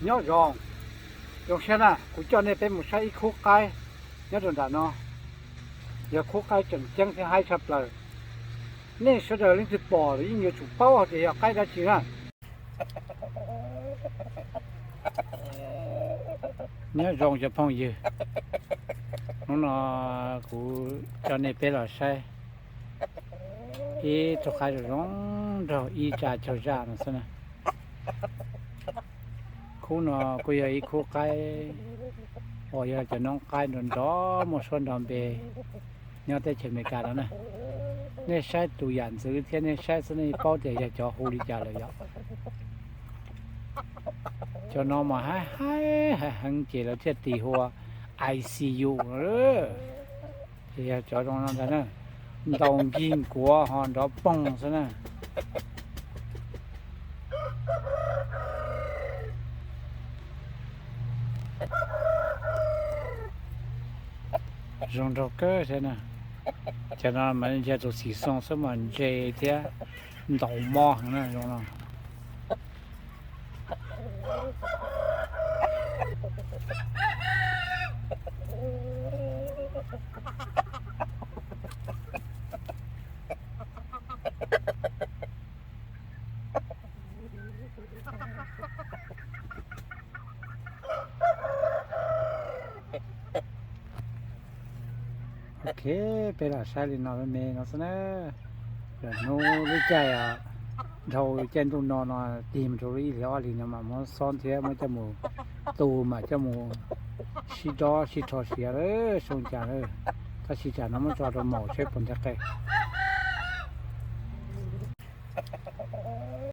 Nyob zoo, zoo siab na, kuv coj nej peb mus saib ib khub qaib nyob rau nram no. Yog khub qaib tseem ceeb thiab haib tshaj plaws. Nej sawv daws leej twg pom los yeej yuav tsum paub hais tias yog qaib dab tsi na. Nyob zoo cov phooj ywg, hnub no kuv coj nej peb los saib ib tug qaib zoo zoo nraug ib tsa caug zaj no xwb na. Khub no kuj yog ib khub qaib uas yog cov noob qaib nrov nrov muaj suab nrov npe nyob teb chaws Amelikas no na. Nej saib tus yam ntxwv thiab nej saib xwb nej paub tias yog cov hu li cas lawm yom. Cov no mas haib haib heev ces lawv thiaj tis hu ua I C U. Ces yog cov zoo no ntag na, ntaus nkig nkuav ho nrov poog xwb na. Zoo nraug kawg thiab na. Cov no mas ntsia tus xim xoo xwb mas ntse thiab ntaus mob heev na zoo no. Ok, peb los saib li no me me no xwb na. Lwm hnub lub caij dhau caij ntuj no no tig mus rau lub ib hlis ob hlis no mas muab xob thiab muab coj mus tu mas coj mus sib dob sib rho siav lawm zoo cas lawm. Tab sis tsam no muab tso rau maum seb puas nrhiav qe.